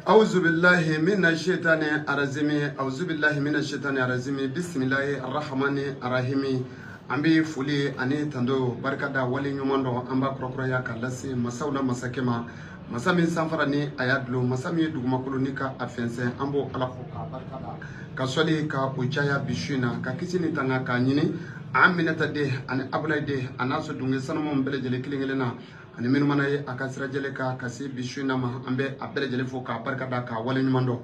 Auzu billahi mina shaitani arajimi, auzu billahi mina shaitani arajimi, bisimilahi arahmani arahimi. An bɛ foli ani tando barika da wale ɲuman dɔn, an b'a kurakuraya ka lase masaw la masakɛ ma, masa min sanfara ni a y'a dulon, masa min ye dugumakolo ni ka a fɛnsɛn. An b'o Ala fo k'a barika da, ka sɔli ka o caya bi su in na, ka kisi ni tanga k'a ɲini an Minɛta den ani Abulayi den a n'a so dunge sanumanw bɛɛ lajɛlen kelen kelen na, ani minnu mana ye a ka sira jɛlen kan ka se bi su in na ma. An bɛ a bɛɛ lajɛlen fo k'a barika da k'a wale ɲuman dɔn.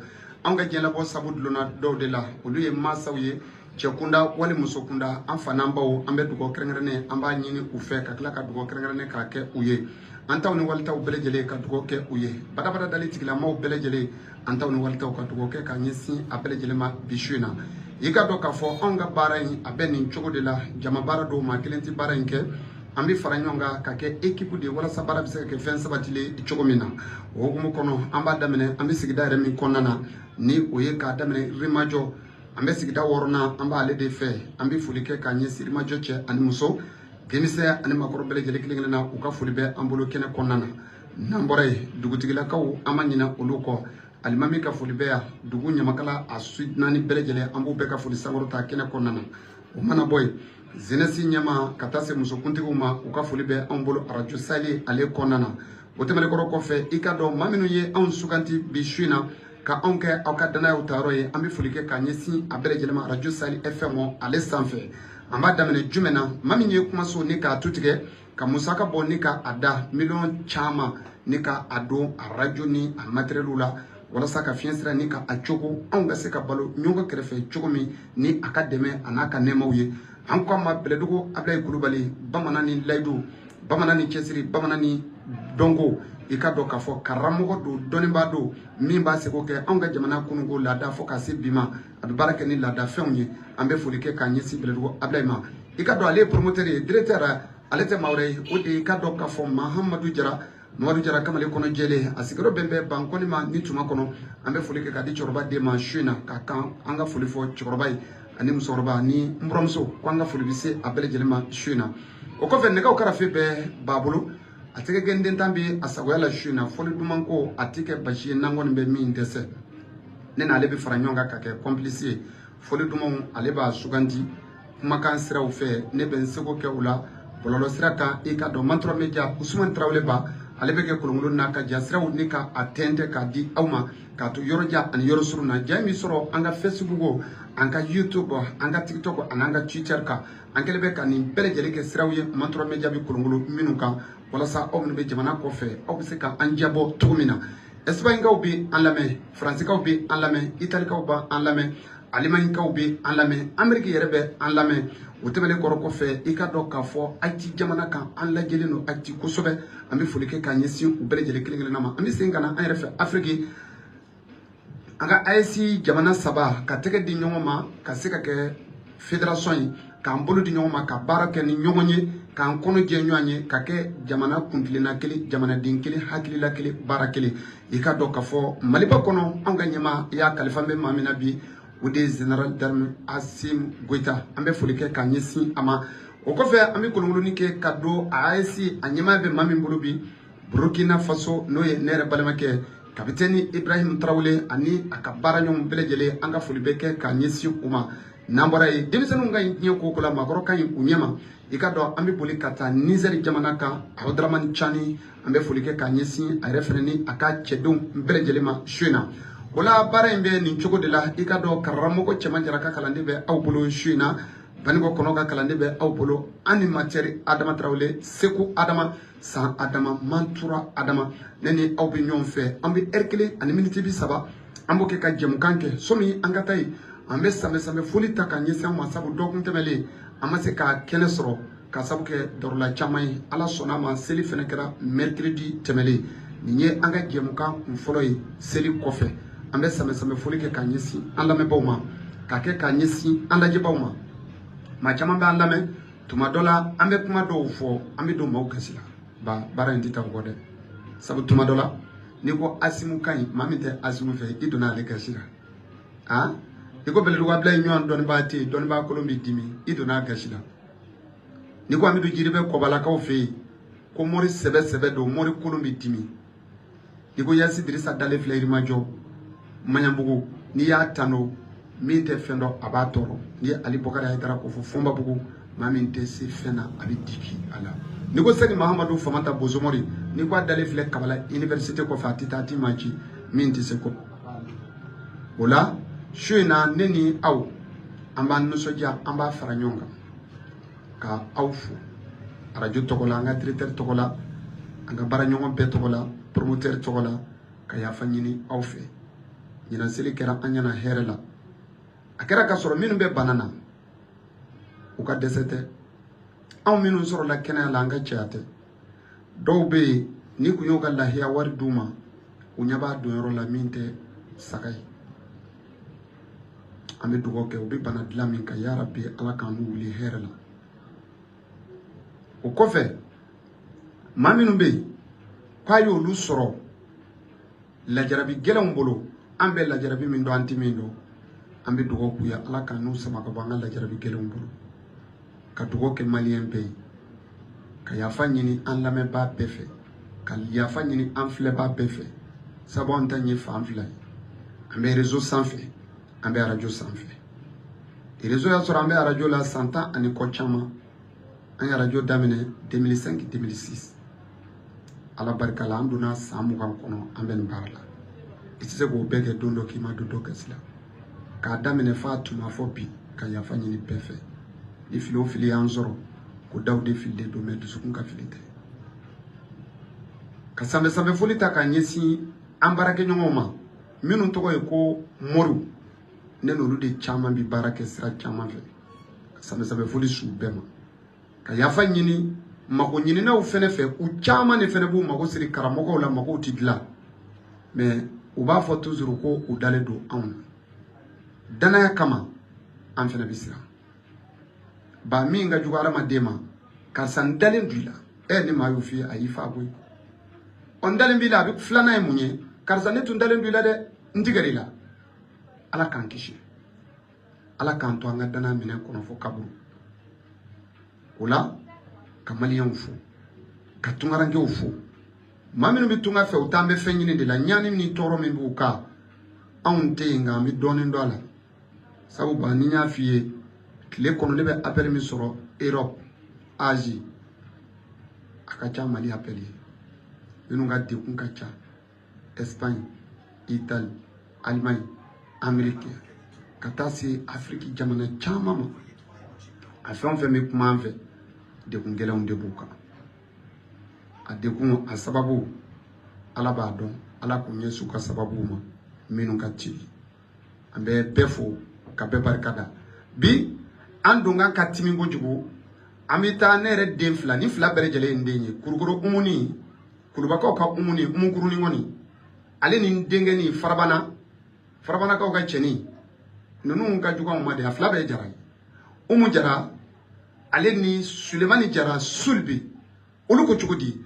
Anw ka diɲɛlabɔ sabu dulonna dɔw de la, olu ye mansaw ye, cɛ kunda wali muso kunda, an fa n'an baw. An bɛ dugawu kɛrɛnkɛrɛnnen an b'a ɲini u fɛ, ka tila ka dugawu kɛrɛnkɛrɛnnen k'a kɛ u ye, an taw ni walitaw bɛɛ lajɛlen ka dugawu kɛ u ye, badabada dali tigilamaw bɛɛ lajɛlen, an taw ni walitaw ka dugawu kɛ ka ɲɛsin a bɛɛ lajɛlen ma bi su in na. I ka dɔn k'a fɔ anw ka baara in a bɛ nin cogo de la. Jama baara dɔw, maa kelen tɛ baara in kɛ, an bɛ fara ɲɔgɔn kan ka kɛ équipe de ye walasa baara bɛ se ka kɛ fɛn sabatilen cogo min na. O hukumu kɔnɔ, an b'a daminɛ an bɛ sigida yɛrɛ min kɔnɔna na, ni o ye k'a daminɛ Yirimajɔ, an bɛ sigida wɔɔrɔnan, an b'ale de fɛ. An bɛ foli kɛ k'a ɲɛsin Yirimajɔ cɛ ani muso, denmisɛn ani maakɔrɔ bɛɛ lajɛlen kelen kelen na, u ka foli bɛ an bolo kɛnɛ kɔnɔna na. N'an bɔra yen, dugutigilakaw, an ma ɲinɛ olu kɔ. Alimami ka foli bɛ yan, dugu ɲamakala a su naani bɛɛ lajɛlen, an b'u bɛɛ ka foli sankɔrɔta kɛnɛ kɔnɔna na. O mana bɔ yen, jeunesse ɲɛma ka taa se musokuntigiw ma, u ka foli bɛ anw bolo arajo Sahel ale kɔnɔna na. O tɛmɛnen kɔrɔ kɔfɛ, i ka dɔn maa minnu ye anw suganti bi su in na ka anw kɛ aw ka dannayaw tayɔrɔ ye, an bɛ foli kɛ k'a ɲɛsin a bɛɛ lajɛlen ma arajo Sahel FM ale sanfɛ. An b'a daminɛ jumɛn na? Maa min ye kumaso ni k'a tu tigɛ ka musaka bɔ ni ka a da miliyɔn caman ni ka a don arajo ni a matériel la walasa ka fiɲɛ sira ni ka a cogo anw ka se ka balo ɲɔgɔn kɛrɛfɛ cogo min ni a ka dɛmɛ a n'a ka nɛɛmaw ye. An ko a ma Bɛlɛdugu Abilayi Kulubali, bamanan ni layidu, bamanan ni cɛsiri, bamanan ni dɔnko. I ka dɔn k'a fɔ karamɔgɔ don, dɔnnibaa don min b'a seko kɛ anw ka jamana kununko laada fo ka se bi ma, a bɛ baara kɛ ni laadafɛnw ye. An bɛ foli kɛ k'a ɲɛsin Bɛlɛdugu Abilayi ma. I ka dɔn ale ye promoteur ye, directeur, ale tɛ maa wɛrɛ ye, o de ye i ka dɔn k'a fɔ Mahamadu Jara, Mamadu Jara kamalen kɔnɔ jɛlen, a sigiyɔrɔ bɛn bɛ Bankɔni ma ni tuma kɔnɔ. An bɛ foli kɛ k'a di cɛkɔrɔba den ma su in na, ka kan an ka foli fɔ cɛkɔrɔba ye ani musokɔrɔba ni n buramuso, ko an ka foli bɛ se a bɛɛ lajɛlen ma su in na. O kɔfɛ, nɛgɛw karafe bɛɛ b'a bolo, a tɛgɛ gɛnden tan bɛ a sagoya la su in na. Fɔli duman ko a tɛ kɛ basi ye n'an kɔni bɛ min dɛsɛ, ne n'ale bɛ fara ɲɔgɔn kan ka kɛ complice ye. Fɔli dumanw ale b'a suganti kumakan siraw fɛ, ne bɛ n seko kɛ o la bɔlɔlɔ sira kan. I ka dɔn Mantura Media, Usumani Tarawele ba, ale bɛ kɛ kolonkolon n'a ka ja siraw ni ka a tɛntɛn k'a di aw ma, k'a to yɔrɔ jan ani yɔrɔ surun na. Ja in bɛ sɔrɔ an ka Facebook, an ka YouTube, an ka TikTok ani an ka Twitter kan. An kɛlen bɛ ka nin bɛɛ lajɛlen kɛ siraw ye Mantura Media bɛ kolonkolon minnu kan, walasa aw minnu bɛ jamana kɔfɛ, aw bɛ se ka an jabɔ cogo min na. Espagnekaw bɛ an lamɛn, Faransikaw bɛ an lamɛn, Italikaw b'an lamɛn, Alimaɲikaw bɛ an lamɛn, Ameriki yɛrɛ bɛ an lamɛn. O tɛmɛnen kɔrɔ kɔfɛ, i ka dɔn k'a fɔ Haïti jamana kan, an lajɛlen don Haïti kosɛbɛ. An bɛ foli kɛ k'a ɲɛsin u bɛɛ lajɛlen kelen kelenna ma. An bɛ segin ka na an yɛrɛ fɛ Afiriki, an ka AES jamana saba ka tɛgɛ di ɲɔgɔn ma ka se ka kɛ fédération ye, k'an bolo di ɲɔgɔn ma ka baara kɛ ni ɲɔgɔn ye, k'an kɔnɔ jɛ ɲɔgɔn ye, ka kɛ jamana kuntilenna kelen, jamanaden kelen, hakilila kelen, baara kelen. I ka dɔn k'a fɔ Maliba kɔnɔ, anw ka ɲɛmaa i y'a kalifa bɛ maa min na bi, o de ye général d'armée Assimi Goïta. An bɛ foli kɛ k'a ɲɛsin a ma. O kɔfɛ, an bɛ kolonkolonni kɛ ka don AES a ɲɛmaa bɛ maa min bolo bi, Burkina Faso, n'o ye ne yɛrɛ balimakɛ capitaine Ibrahim Traoré ani a ka baaraɲɔgɔnw bɛɛ lajɛlen, an ka foli bɛ kɛ k'a ɲɛsin u ma. N'an bɔra yen, denmisɛnninw ka ɲi diɲɛ ko ko la, maakɔrɔ ka ɲi u ɲɛma. I ka dɔn an bɛ boli ka taa Niger jamana kan, Abudramani Cani, an bɛ foli kɛ k'a ɲɛsin a yɛrɛ fɛnɛ ni a ka cɛdenw bɛɛ lajɛlen ma su in na. O la baara in bɛ nin cogo de la. I ka dɔn karamɔgɔ cɛman Jara ka kalanden bɛ aw bolo su in na, Banikɔ kɔnɔ ka kalanden bɛ aw bolo, animateur Adama Tarawele, Segu Adama, San Adama, Mantura Adama, ne ni aw bɛ ɲɔgɔn fɛ. An bɛ ɛri kelen ani miniti 30, an b'o kɛ ka jɛmukan kɛ. Sɔmi an ka taa yen, an bɛ sanbɛ sanbɛ foli ta ka ɲɛsin an ma, sabu dɔgɔkun tɛmɛlen an ma se ka kɛnɛ sɔrɔ ka sabu kɛ dɔrɔla caman ye. Ala sɔnna a ma, seli fɛnɛ kɛra mercredi tɛmɛlen. Nin ye an ka jɛmukan kun fɔlɔ ye seli kɔfɛ. An bɛ sanbɛ sanbɛ foli kɛ ka ɲɛsin an lamɛnbaaw ma, ka kɛ ka ɲɛsin an lajɛbaaw ma. Maa caman b'an lamɛn, tuma dɔ la an bɛ kuma dɔw fɔ, an bɛ don maaw gasi la. Ba baara in tɛ taa o kɔ dɛ, sabu tuma dɔ la n'i ko Asimu ka ɲi, maa min tɛ Asimu fɛ, i donna ale gasi la. Han, i ko Bɛlɛdugu Abilayi ɲɔgɔn dɔnnibaa tɛ yen, dɔnnibaa kolon b'i dimi, i donna a gasi la. N'i ko Amidu Jiri bɛ kɔbalakaw fɛ yen, ko mori sɛbɛ sɛbɛ don, mori kolon b'i dimi. N'i ko Yasi Dirisa dalen filɛ Yirimajɔ Maɲanbugu, n'i y'a tando min tɛ fɛn dɔn a b'a tɔɔrɔ. N'i ye Ali Bɔkari Hayidara ko fɔ Fɔnbabugu, maa min tɛ se fɛn na a bɛ diki a la. N'i ko Sɛki Mahamadu Famanta Bozomori, n'i ko a dalen filɛ Kabala université kɔfɛ, a tɛ taa a tɛ maa ci, min tɛ se ko o la. Su in na, ne ni aw an b'an nisɔndiya, an b'a fara ɲɔgɔn kan ka aw fo arajo tɔgɔ la, an ka directeur tɔgɔ la, an ka baaraɲɔgɔn bɛɛ tɔgɔ la, promoteur tɔgɔ la, ka yafa ɲini aw fɛ. Ɲinan seli kɛra an ɲɛna hɛrɛ la. A kɛra ka sɔrɔ minnu bɛ bana na, u ka dɛsɛ tɛ. Anw minnu sɔrɔla kɛnɛya la, an ka cɛya tɛ. Dɔw bɛ yen, n'i kun y'u ka lahiya wari d'u ma, u ɲɛ b'a donyɔrɔ la min tɛ saga ye. An bɛ dugawu kɛ u bɛ bana dilan min kan, yarabi Ala k'an n'u wuli hɛrɛ la. O kɔfɛ, maa minnu bɛ yen k'a y'olu sɔrɔ lajarabi gɛlɛnw bolo, an bɛ lajarabi min dɔn, an tɛ min dɔn, an bɛ dugawu k'u ye, Ala k'an n'u sama ka bɔ an ka lajarabi gɛlɛnw bolo. Ka dugawu kɛ maliyɛn bɛɛ ye, ka yafa ɲini an lamɛnbaa bɛɛ fɛ, ka yafa ɲini an filɛbaa bɛɛ fɛ. Sabu an ta ye fan fila ye, an bɛ réseau sanfɛ, an bɛ arajo sanfɛ. Réseau y'a sɔrɔ an bɛ arajo la san 10 ani kɔ caman. An ye arajo daminɛ 2005, 2006. Ala barika la, an donna san 20 kɔnɔ, an bɛ nin baara la. I tɛ se k'o bɛɛ kɛ don dɔ k'i ma don dɔ gasi la. K'a daminɛ f'a tuma fɔ bi, ka yafa ɲini bɛɛ fɛ. Ni fili o fili y'an sɔrɔ, ko daw de fililen don, mɛ dusukun ka fili tɛ. Ka sanfɛ sanfɛ foli ta k'a ɲɛsin an baarakɛɲɔgɔnw ma minnu tɔgɔ ye ko Moriw, ne n'olu de caman bi baara kɛ sira caman fɛ. Ka sanfɛ sanfɛ foli s'u bɛɛ ma, ka yafa ɲini mago ɲininaw fɛnɛ fɛ. U caman de fɛnɛ b'u mago siri karamɔgɔw la, magow ti dilan, mɛ u b'a fɔ toujours ko u dalen don anw na. Danaya kama an fɛnɛ bɛ siran. Ba min ka jugu hadamaden ma, karisa n dalen don i la, ɛ ni maa y'o f'i ye, a y'i fa koyi. Ɔ n dalen b'i la, a bɛ filanan ye mun ye? Karisa ne tun dalen don i la dɛ, n tigɛr'i la. Ala k'an kisi, Ala k'an to an ka danaya minɛn kɔnɔ fo kaburu. O la ka maliyɛnw fo, ka tunkarankew fo. Maa minnu bɛ tunga fɛ, u t'an bɛ fɛn ɲini de la. Ɲani ni tɔɔrɔ min b'u kan, anw tɛ yen, nka an bɛ dɔɔnin dɔn a la. Sabu ba ni n y'a f'i ye, tile kɔnɔ ne bɛ appel min sɔrɔ Europe, Asie, a ka ca Mali appel ye. Minnu ka degun ka ca Espagne, Italie, Allemagne, Amérique, ka taa se Afrique jamana caman ma, a fɛn o fɛn bɛ kuma an fɛ, degun gɛlɛnw de b'u kan. A degun a sababu Ala b'a dɔn. Ala k'u ɲɛsin u ka sababuw ma minnu ka teli. An bɛ bɛɛ fo ka bɛɛ barika da. Bi an donkan ka timi kojugu. An bɛ taa ne yɛrɛ den fila ni fila bɛɛ lajɛlen ye n den ye, Kulukoro Umuni, Kulubakaw ka Umuni, Umukurunin kɔni, ale ni n denkɛnin Farabana, Farabanakaw ka cɛnin ninnu ka jugu anw ma de. A fila bɛɛ ye Jara ye. Umu Jara ale ni Sulemani Jara Sulbi, olu ko cogo di?